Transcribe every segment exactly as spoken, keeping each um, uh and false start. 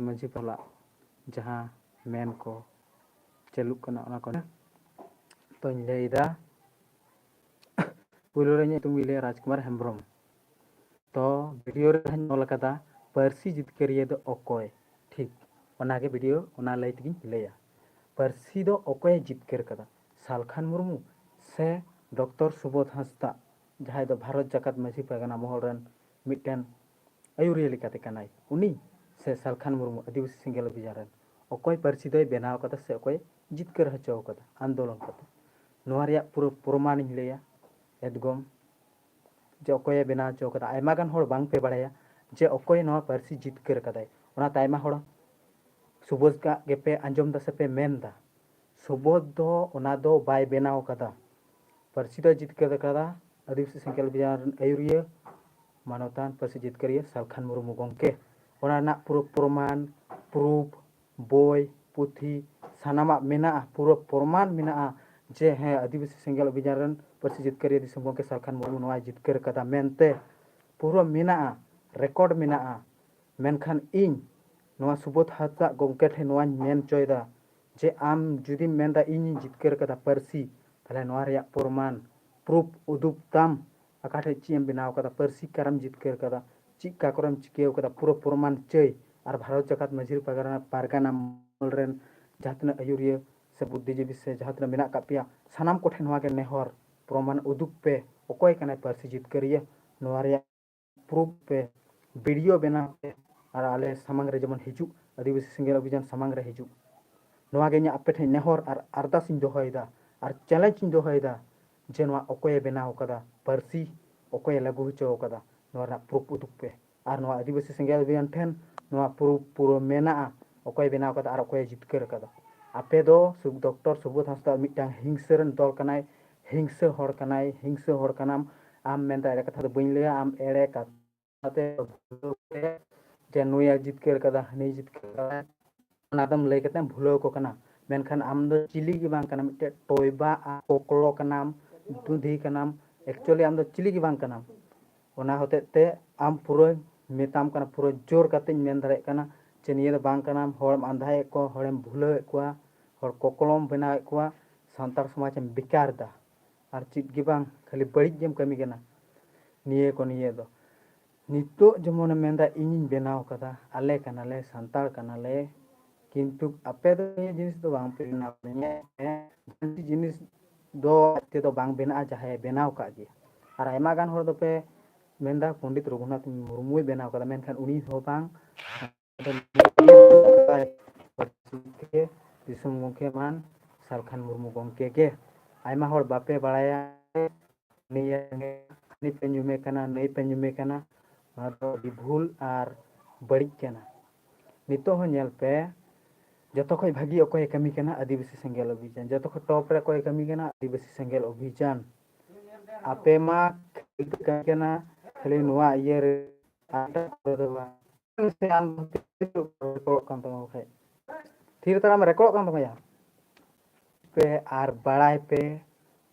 ᱢᱟᱹᱡᱷᱤ ᱯᱟᱨᱜᱟᱱᱟ ᱡᱟᱦᱟᱸ ᱢᱮᱱ ᱠᱚ ᱪᱟᱹᱞᱩᱜ ᱠᱟᱱᱟ, ᱚᱱᱟ ᱠᱚ ᱛᱚᱧ ᱞᱟᱹᱭᱫᱟ᱾ ᱯᱳᱭᱞᱳ ᱨᱮ ᱤᱧᱟᱹᱜ ᱧᱩᱛᱩᱢ ᱤᱧ ᱞᱟᱹᱭᱟ ᱨᱟᱡᱽᱠᱩᱢᱟᱨ ᱦᱮᱢᱵᱨᱚᱢ᱾ ᱛᱚ ᱵᱷᱤᱰᱤᱭᱳ ᱨᱮ ᱡᱟᱦᱟᱸᱧ ᱚᱞ ᱟᱠᱟᱫᱟ, ᱯᱟᱹᱨᱥᱤ ᱡᱤᱛᱠᱟᱹᱨᱤᱭᱟᱹ ᱫᱚ ᱚᱠᱚᱭ? ᱴᱷᱤᱠ, ᱚᱱᱟᱜᱮ ᱵᱷᱤᱰᱤᱭᱳ, ᱚᱱᱟ ᱞᱟᱹᱭ ᱛᱮᱜᱤᱧ ᱞᱟᱹᱭᱟ᱾ ᱯᱟᱹᱨᱥᱤ ᱫᱚ ᱚᱠᱚᱭᱮ ᱡᱤᱛᱠᱟᱹᱨ ᱠᱟᱫᱟ? ᱥᱟᱞᱠᱷᱟᱱ ᱢᱩᱨᱢᱩ ᱥᱮ ᱰᱚᱠᱴᱚᱨ ᱥᱩᱵᱳᱫᱷ ᱦᱟᱸᱥᱫᱟ, ᱡᱟᱦᱟᱸᱭ ᱫᱚ ᱵᱷᱟᱨᱚᱛ ᱡᱟᱠᱟᱛ ᱢᱟᱹᱡᱷᱤ ᱯᱟᱨᱜᱟᱱᱟ ᱢᱚᱦᱚᱞ ᱨᱮᱱ ᱢᱤᱫᱴᱮᱱ ᱟᱹᱭᱩᱨᱤᱭᱟᱹ ᱞᱮᱠᱟᱛᱮ ᱠᱟᱱᱟᱭ, ᱩᱱᱤ ᱥᱮ ᱥᱟᱞᱠᱷᱟᱱ ᱢᱩᱨᱢᱩ ᱟᱹᱫᱤᱵᱟᱹᱥᱤ ᱥᱮᱸᱜᱮᱞ ᱚᱵᱷᱤᱡᱟᱱ ᱨᱮᱱ? ᱚᱠᱚᱭ ᱯᱟᱹᱨᱥᱤ ᱫᱚᱭ ᱵᱮᱱᱟᱣ ᱠᱟᱫᱟ ᱥᱮ ᱚᱠᱚᱭ ᱡᱤᱛᱠᱟᱹᱨ ᱦᱚᱪᱚ ᱠᱟᱫᱟ ᱟᱱᱫᱳᱞᱚᱱ ᱠᱟᱛᱮ? ᱱᱚᱣᱟ ᱨᱮᱭᱟᱜ ᱯᱩᱨᱟᱹ ᱯᱨᱚᱢᱟᱱᱤᱧ ᱞᱟᱹᱭᱟ ᱮᱠᱫᱚᱢ, ᱡᱮ ᱚᱠᱚᱭᱮ ᱵᱮᱱᱟᱣ ᱦᱚᱪᱚ ᱠᱟᱫᱟ᱾ ᱟᱭᱢᱟ ᱜᱟᱱ ᱦᱚᱲ ᱵᱟᱝ ᱯᱮ ᱵᱟᱲᱟᱭᱟ ᱡᱮ ᱚᱠᱚᱭ ᱱᱚᱣᱟ ᱯᱟᱹᱨᱥᱤ ᱡᱤᱛᱠᱟᱹᱨ ᱠᱟᱫᱟᱭ᱾ ᱚᱱᱟᱛᱮ ᱟᱭᱢᱟ ᱦᱚᱲ ᱥᱩᱵᱳᱫᱷ ᱠᱟᱜ ᱜᱮᱯᱮ ᱟᱸᱡᱚᱢ ᱫᱟ ᱥᱮ ᱯᱮ ᱢᱮᱱ ᱫᱟ᱾ ᱥᱩᱵᱳᱫᱷ ᱫᱚ ᱚᱱᱟ ᱫᱚ ᱵᱟᱭ ᱵᱮᱱᱟᱣ ᱠᱟᱫᱟ᱾ ᱯᱟᱹᱨᱥᱤ ᱫᱚᱭ ᱡᱤᱛᱠᱟᱹᱨ ᱠᱟᱫᱟ ᱟᱹᱫᱤᱵᱟᱹᱥᱤ ᱥᱮᱸᱜᱮᱞ ᱚᱵᱷᱤᱡᱟᱱ ᱨᱮᱱ ᱟᱹᱭᱩᱨᱤᱭᱟᱹ, ᱢᱟᱱᱚᱛᱟᱱ ᱯᱟᱹᱨᱥᱤ ᱡᱤᱛᱠᱟᱹᱨᱤᱭᱟᱹ ᱥᱟᱞᱠᱷᱟᱱ ᱢᱩᱨᱢᱩ ᱜᱚᱢᱠᱮ᱾ ᱚᱱᱟ ᱨᱮᱱᱟᱜ ᱯᱩᱨᱟᱹ ᱯᱨᱚᱢᱟᱱ, ᱯᱨᱩᱯᱷ, ᱵᱳᱭ, ᱯᱩᱛᱷᱤ, ᱥᱟᱱᱟᱢᱟᱜ ᱢᱮᱱᱟᱜᱼᱟ, ᱯᱩᱨᱟᱹ ᱯᱨᱚᱢᱟᱱ ᱢᱮᱱᱟᱜᱼᱟ ᱡᱮ ᱦᱮᱸ, ᱟᱹᱫᱤᱵᱟᱹᱥᱤ ᱥᱮᱸᱜᱮᱞ ᱚᱵᱷᱤᱡᱟᱱ ᱨᱮᱱ ᱯᱟᱹᱨᱥᱤ ᱡᱤᱛᱠᱟᱹᱨᱤᱭᱟᱹ ᱫᱤᱥᱚᱢ ᱜᱚᱢᱠᱮ ᱥᱟᱞᱠᱷᱟᱱ ᱢᱩᱨᱢᱩ ᱱᱚᱣᱟᱭ ᱡᱤᱛᱠᱟᱹᱨ ᱠᱟᱫᱟ ᱢᱮᱱᱛᱮ᱾ ᱯᱩᱨᱟᱹ ᱢᱮᱱᱟᱜᱼᱟ, ᱨᱮᱠᱚᱨᱰ ᱢᱮᱱᱟᱜᱼᱟ᱾ ᱢᱮᱱᱠᱷᱟᱱ ᱤᱧ ᱱᱚᱣᱟ ᱥᱩᱵᱳᱫᱷ ᱦᱟᱸᱥᱫᱟ ᱜᱚᱢᱠᱮ ᱴᱷᱮᱱ ᱱᱚᱣᱟᱧ ᱢᱮᱱ ᱦᱚᱪᱚᱭᱮᱫᱟ ᱡᱮ ᱟᱢ ᱡᱩᱫᱤᱢ ᱢᱮᱱᱫᱟ ᱤᱧᱤᱧ ᱡᱤᱛᱠᱟᱹᱨ ᱠᱟᱫᱟ ᱯᱟᱹᱨᱥᱤ, ᱛᱟᱦᱞᱮ ᱱᱚᱣᱟ ᱨᱮᱭᱟᱜ ᱯᱨᱚᱢᱟᱱ, ᱯᱨᱩᱯᱷ ᱩᱫᱩᱜ ᱛᱟᱢ᱾ ᱚᱠᱟ ᱴᱷᱮᱡ ᱪᱮᱫ ᱮᱢ ᱵᱮᱱᱟᱣ ᱠᱟᱫᱟ, ᱯᱟᱹᱨᱥᱤ ᱚᱠᱟᱨᱮᱢ ᱡᱤᱛᱠᱟᱹᱨ ᱠᱟᱫᱟ, ᱪᱮᱫ ᱠᱟ ᱠᱚᱨᱮᱢ ᱪᱤᱠᱟᱹᱣ ᱠᱟᱫᱟ, ᱯᱩᱨᱟᱹ ᱯᱨᱚᱢᱟᱱ ᱪᱟᱹᱭ᱾ ᱟᱨ ᱵᱷᱟᱨᱚᱛ ᱡᱟᱠᱟᱛ ᱢᱟᱹᱡᱷᱤ ᱯᱟᱨᱜᱟᱱᱟ, ᱯᱟᱨᱜᱟᱱᱟ ᱢᱚᱦᱚᱞ ᱨᱮᱱ ᱡᱟᱦᱟᱸ ᱛᱤᱱᱟᱹᱜ ᱟᱹᱭᱩᱨᱤᱭᱟᱹ ᱥᱮ ᱵᱩᱫᱽᱫᱷᱤᱡᱤᱵᱤ ᱥᱮ ᱡᱟᱦᱟᱸ ᱛᱤᱱᱟᱹᱜ ᱢᱮᱱᱟᱜ ᱟᱠᱟᱫ ᱯᱮᱭᱟ, ᱥᱟᱱᱟᱢ ᱠᱚᱴᱷᱮᱱ ᱱᱚᱣᱟ ᱜᱮ ᱱᱮᱦᱚᱨ, ᱯᱨᱚᱢᱟᱱ ᱩᱫᱩᱜ ᱯᱮ, ᱚᱠᱚᱭ ᱠᱟᱱᱟᱭ ᱯᱟᱹᱨᱥᱤ ᱡᱤᱛᱠᱟᱹᱨᱤᱭᱟᱹ᱾ ᱱᱚᱣᱟ ᱨᱮᱭᱟᱜ ᱯᱨᱩᱯᱷ ᱯᱮ, ᱵᱷᱤᱰᱤᱭᱳ ᱵᱮᱱᱟᱣ ᱯᱮ, ᱟᱨ ᱟᱞᱮ ᱥᱟᱢᱟᱝ ᱨᱮ ᱡᱮᱢᱚᱱ ᱦᱤᱡᱩᱜ, ᱟᱹᱫᱤᱵᱟᱹᱥᱤ ᱥᱮᱸᱜᱮᱞ ᱚᱵᱷᱤᱡᱟᱱ ᱥᱟᱢᱟᱝ ᱨᱮ ᱦᱤᱡᱩᱜ᱾ ᱱᱚᱣᱟ ᱜᱮ ᱤᱧᱟᱹᱜ ᱟᱯᱮ ᱴᱷᱮᱱ ᱱᱮᱦᱚᱨ ᱟᱨ ᱟᱨᱫᱟᱥ ᱤᱧ ᱫᱚᱦᱚᱭᱮᱫᱟ ᱟᱨ ᱪᱮᱞᱮᱧᱡᱽ ᱤᱧ ᱫᱚᱦᱚᱭᱮᱫᱟ ᱡᱮ ᱱᱚᱣᱟ ᱚᱠᱚᱭᱮ ᱵᱮᱱᱟᱣ ᱠᱟᱫᱟ, ᱯᱟᱹᱨᱥᱤ ᱚᱠᱚᱭᱮ ᱞᱟᱹᱜᱩ ᱦᱚᱪᱚ ᱠᱟᱫᱟ, ᱱᱚᱣᱟ ᱨᱮᱱᱟᱜ ᱯᱨᱩᱯᱷ ᱩᱫᱩᱜ ᱯᱮ᱾ ᱟᱨ ᱱᱚᱣᱟ ᱟᱹᱫᱤᱵᱟᱹᱥᱤ ᱥᱮᱸᱜᱮᱞ ᱚᱵᱷᱤᱡᱟᱱ ᱴᱷᱮᱱ ᱱᱚᱣᱟ ᱯᱨᱩᱯᱷ ᱯᱩᱨᱟᱹ ᱢᱮᱱᱟᱜᱼᱟ, ᱚᱠᱚᱭᱮ ᱵᱮᱱᱟᱣ ᱠᱟᱫᱟ ᱟᱨ ᱚᱠᱚᱭᱮ ᱡᱤᱛᱠᱟᱹᱨ ᱠᱟᱫᱟ᱾ ᱟᱯᱮ ᱫᱚ ᱥᱩ-, ᱰᱚᱠᱴᱚᱨ ᱥᱩᱵᱳᱫᱷ ᱦᱟᱸᱥᱫᱟ ᱢᱤᱫᱴᱟᱝ ᱦᱤᱝᱥᱟᱹ ᱨᱮᱱ ᱫᱚᱞ ᱠᱟᱱᱟᱭ, ᱦᱤᱝᱥᱟᱹ ᱦᱚᱲ ᱠᱟᱱᱟᱭ, ᱦᱤᱝᱥᱟᱹ ᱦᱚᱲ ᱠᱟᱱᱟᱢ᱾ ᱟᱢ ᱢᱮᱱᱫᱟ ᱮᱲᱮ ᱠᱟᱛᱷᱟ ᱫᱚ ᱵᱟᱹᱧ ᱞᱟᱹᱭᱟ, ᱟᱢ ᱮᱲᱮ ᱠᱟᱛᱷᱟ ᱛᱮ ᱡᱮ ᱱᱩᱭᱮ ᱡᱤᱛᱠᱟᱹᱨ ᱠᱟᱫᱟ, ᱦᱟᱹᱱᱤᱭ ᱡᱤᱛᱠᱟᱹᱨ ᱠᱟᱫᱟ, ᱚᱱᱟ ᱫᱚᱢ ᱞᱟᱹᱭ ᱠᱟᱛᱮᱢ ᱵᱷᱩᱞᱟᱹᱣ ᱠᱚ ᱠᱟᱱᱟ᱾ ᱢᱮᱱᱠᱷᱟᱱ ᱟᱢ ᱫᱚ ᱪᱤᱞᱤ ᱜᱮ ᱵᱟᱝ ᱠᱟᱱᱟᱢ, ᱢᱤᱫᱴᱮᱡ ᱴᱚᱭᱵᱟ ᱟᱨ ᱠᱚᱠᱞᱚ ᱠᱟᱱᱟᱢ, ᱫᱩᱸᱫᱷᱤ ᱠᱟᱱᱟᱢ, actually ᱟᱢ ᱫᱚ ᱪᱤᱞᱤ ᱜᱮ ᱵᱟᱝ ᱠᱟᱱᱟᱢ᱾ ᱚᱱᱟ ᱦᱚᱛᱮᱡ ᱛᱮ ᱟᱢ ᱯᱩᱨᱟᱹᱧ ᱢᱮᱛᱟᱢ ᱠᱟᱱᱟ, ᱯᱩᱨᱟᱹ ᱡᱳᱨ ᱠᱟᱛᱮᱧ ᱢᱮᱱ ᱫᱟᱲᱮᱭᱟᱜ ᱠᱟᱱᱟ ᱪᱮ ᱱᱤᱭᱟᱹ ᱫᱚ ᱵᱟᱝ ᱠᱟᱱᱟᱢ, ᱦᱚᱲᱮᱢ ᱟᱸᱫᱷᱟᱭᱮᱫ ᱠᱚᱣᱟ, ᱦᱚᱲᱮᱢ ᱵᱷᱩᱞᱟᱹᱣᱮᱫ ᱠᱚᱣᱟ, ᱦᱚᱲ ᱠᱚᱠᱞᱚᱢ ᱵᱮᱱᱟᱣᱮᱫ ᱠᱚᱣᱟ, ᱥᱟᱱᱛᱟᱲ ᱥᱚᱢᱟᱡᱽ ᱮᱢ ᱵᱮᱠᱟᱨ ᱮᱫᱟ᱾ ᱟᱨ ᱪᱮᱫ ᱜᱮ ᱵᱟᱝ, ᱠᱷᱟᱹᱞᱤ ᱵᱟᱹᱲᱤᱡ ᱜᱮᱢ ᱠᱟᱹᱢᱤ ᱠᱟᱱᱟ᱾ ᱱᱤᱭᱟᱹ ᱠᱚ ᱱᱤᱭᱟᱹ ᱫᱚ ᱱᱤᱛᱚᱜ ᱡᱮᱢᱚᱱᱮᱢ ᱢᱮᱱᱫᱟ, "ᱤᱧᱤᱧ ᱵᱮᱱᱟᱣ ᱠᱟᱫᱟ, ᱟᱞᱮ ᱠᱟᱱᱟᱞᱮ, ᱥᱟᱱᱛᱟᱲ ᱠᱟᱱᱟᱞᱮ", ᱠᱤᱱᱛᱩ ᱟᱯᱮ ᱫᱚ ᱱᱤᱭᱟᱹ ᱡᱤᱱᱤᱥ ᱫᱚ ᱵᱟᱝ ᱯᱮ ᱵᱮᱱᱟᱣ ᱠᱟᱫᱟ᱾ ᱧᱮᱞ ᱯᱮ, ᱡᱟᱦᱟᱸ ᱡᱤᱱᱤᱥ ᱫᱚ ᱟᱡ ᱛᱮᱫᱚ ᱵᱟᱝ ᱵᱮᱱᱟᱜᱼᱟ, ᱡᱟᱦᱟᱸᱭ ᱵᱮᱱᱟᱣ ᱠᱟᱜ ᱜᱮᱭᱟ᱾ ᱟᱨ ᱟᱭᱢᱟ ᱜᱟᱱ ᱦᱚᱲ ᱫᱚᱯᱮ ᱢᱮᱱᱫᱟ, "ᱯᱚᱱᱰᱤᱛ ᱨᱚᱜᱷᱩᱱᱟᱛᱷ ᱢᱩᱨᱢᱩᱭ ᱵᱮᱱᱟᱣ ᱠᱟᱫᱟ", ᱢᱮᱱᱠᱷᱟᱱ ᱩᱱᱤ ᱦᱚᱸ ᱵᱟᱝ, ᱫᱤᱥᱚᱢ ᱜᱚᱢᱠᱮ ᱢᱟᱱ ᱥᱟᱞᱠᱷᱟᱱ ᱢᱩᱨᱢᱩ ᱜᱚᱢᱠᱮ ᱜᱮ᱾ ᱟᱭᱢᱟ ᱦᱚᱲ ᱵᱟᱯᱮ ᱵᱟᱲᱟᱭᱟ, ᱱᱤᱭᱟᱹ ᱦᱟᱹᱱᱤ ᱯᱮ ᱧᱩᱢᱮ ᱠᱟᱱᱟ, ᱱᱟᱹᱭ ᱯᱮ ᱧᱩᱢᱮ ᱠᱟᱱᱟ, ᱱᱚᱣᱟ ᱫᱚ ᱟᱹᱰᱤ ᱵᱷᱩᱞ ᱟᱨ ᱵᱟᱹᱲᱤᱡ ᱠᱟᱱᱟ᱾ ᱱᱤᱛᱚᱜ ᱦᱚᱸ ᱧᱮᱞ ᱯᱮ, ᱡᱚᱛᱚ ᱠᱷᱚᱡ ᱵᱷᱟᱹᱜᱤ ᱚᱠᱚᱭᱮ ᱠᱟᱹᱢᱤ ᱠᱟᱱᱟ? ᱟᱹᱫᱤᱵᱟᱹᱥᱤ ᱥᱮᱸᱜᱮᱞ ᱚᱵᱷᱤᱡᱟᱱ᱾ ᱡᱚᱛᱚ ᱠᱷᱚᱡ ᱴᱚᱯ ᱨᱮ ᱚᱠᱚᱭᱮ ᱠᱟᱹᱢᱤ ᱠᱟᱱᱟ? ᱟᱹᱫᱤᱵᱟᱹᱥᱤ ᱥᱮᱸᱜᱮᱞ ᱚᱵᱷᱤᱡᱟᱱ᱾ ᱟᱯᱮ ᱢᱟ ᱠᱷᱟᱹᱞᱤ ᱯᱮ ᱠᱟᱹᱢᱤ ᱠᱟᱱᱟ ᱠᱷᱟᱹᱞᱤ ᱱᱚᱣᱟ ᱤᱭᱟᱹ ᱨᱮ, ᱟᱨ ᱮᱴᱟᱜ ᱠᱚᱨᱮ ᱫᱚ ᱵᱟᱝ᱾ ᱥᱮ ᱟᱢ ᱫᱚ ᱨᱮᱠᱚᱨᱰᱚᱜ ᱠᱟᱱ ᱛᱟᱢᱟ ᱵᱟᱠᱷᱟᱡ᱾ ᱛᱷᱤᱨ ᱦᱟᱛᱟᱲᱟᱢ, ᱨᱮᱠᱚᱨᱰᱚᱜ ᱠᱟᱱ ᱛᱟᱢᱟ ᱭᱟ᱾ ᱯᱮ ᱟᱨ ᱵᱟᱲᱟᱭ ᱯᱮ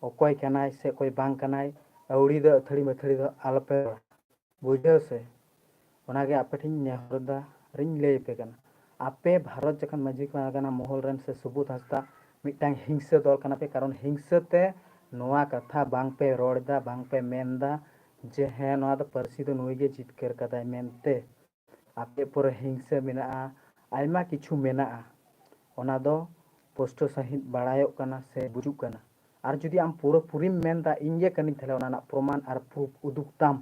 ᱚᱠᱚᱭ ᱠᱟᱱᱟᱭ ᱥᱮ ᱚᱠᱚᱭ ᱵᱟᱝ ᱠᱟᱱᱟᱭ᱾ ᱟᱹᱣᱲᱤ ᱫᱚ ᱟᱹᱛᱷᱟᱹᱲᱤ ᱢᱟᱹᱛᱷᱟᱹᱲᱤ ᱫᱚ ᱟᱞᱚᱯᱮ ᱨᱚᱲᱟ᱾ ᱵᱩᱡᱷᱟᱹᱣ ᱥᱮ? ᱚᱱᱟᱜᱮ ᱟᱯᱮ ᱴᱷᱮᱱ ᱤᱧ ᱱᱮᱦᱚᱨ ᱫᱟ ᱟᱨᱤᱧ ᱞᱟᱹᱭ ᱟᱯᱮ ᱠᱟᱱᱟ᱾ ᱟᱯᱮ ᱵᱷᱟᱨᱚᱛ ᱡᱟᱠᱟᱛ ᱢᱟᱹᱡᱷᱤ ᱯᱟᱨᱜᱟᱱᱟ ᱢᱚᱦᱚᱞ ᱨᱮᱱ ᱥᱮ ᱥᱩᱵᱳᱫᱷ ᱦᱟᱸᱥᱫᱟ ᱢᱤᱫᱴᱟᱝ ᱦᱤᱝᱥᱟᱹ ᱫᱚᱞ ᱠᱟᱱᱟ ᱯᱮ, ᱠᱟᱨᱚᱱ ᱦᱤᱝᱥᱟᱹ ᱛᱮ ᱱᱚᱣᱟ ᱠᱟᱛᱷᱟ ᱵᱟᱝ ᱯᱮ ᱨᱚᱲ ᱮᱫᱟ, ᱵᱟᱝ ᱯᱮ ᱢᱮᱱ ᱮᱫᱟ ᱡᱮ ᱦᱮᱸ, ᱱᱚᱣᱟ ᱫᱚ ᱯᱟᱹᱨᱥᱤ ᱫᱚ ᱱᱩᱭ ᱜᱮ ᱡᱤᱛᱠᱟᱹᱨ ᱠᱟᱫᱟᱭ ᱢᱮᱱᱛᱮ᱾ ᱟᱯᱮ ᱯᱩᱨᱟᱹ ᱦᱤᱝᱥᱟᱹ ᱢᱮᱱᱟᱜᱼᱟ, ᱟᱭᱢᱟ ᱠᱤᱪᱷᱩ ᱢᱮᱱᱟᱜᱼᱟ, ᱚᱱᱟ ᱫᱚ ᱯᱩᱥᱴᱟᱹᱣ ᱥᱟᱺᱦᱤᱡ ᱵᱟᱲᱟᱭᱚᱜ ᱠᱟᱱᱟ ᱥᱮ ᱵᱩᱡᱩᱜ ᱠᱟᱱᱟ᱾ ᱟᱨ ᱡᱩᱫᱤ ᱟᱢ ᱯᱩᱨᱟᱹᱯᱩᱨᱤᱢ ᱢᱮᱱᱫᱟ ᱤᱧ ᱜᱮ ᱠᱟᱹᱱᱟᱹᱧ, ᱛᱟᱦᱞᱮ ᱚᱱᱟ ᱨᱮᱱᱟᱜ ᱯᱨᱚᱢᱟᱱ ᱟᱨ ᱯᱨᱩᱯᱷ ᱩᱫᱩᱜ ᱛᱟᱢ,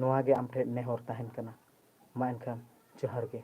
ᱱᱚᱣᱟ ᱜᱮ ᱟᱢ ᱴᱷᱮᱱ ᱱᱮᱦᱚᱨ ᱛᱟᱦᱮᱱ ᱠᱟᱱᱟ᱾ ᱢᱟ ᱮᱱᱠᱷᱟᱱ ᱡᱚᱦᱟᱨ ᱜᱮ᱾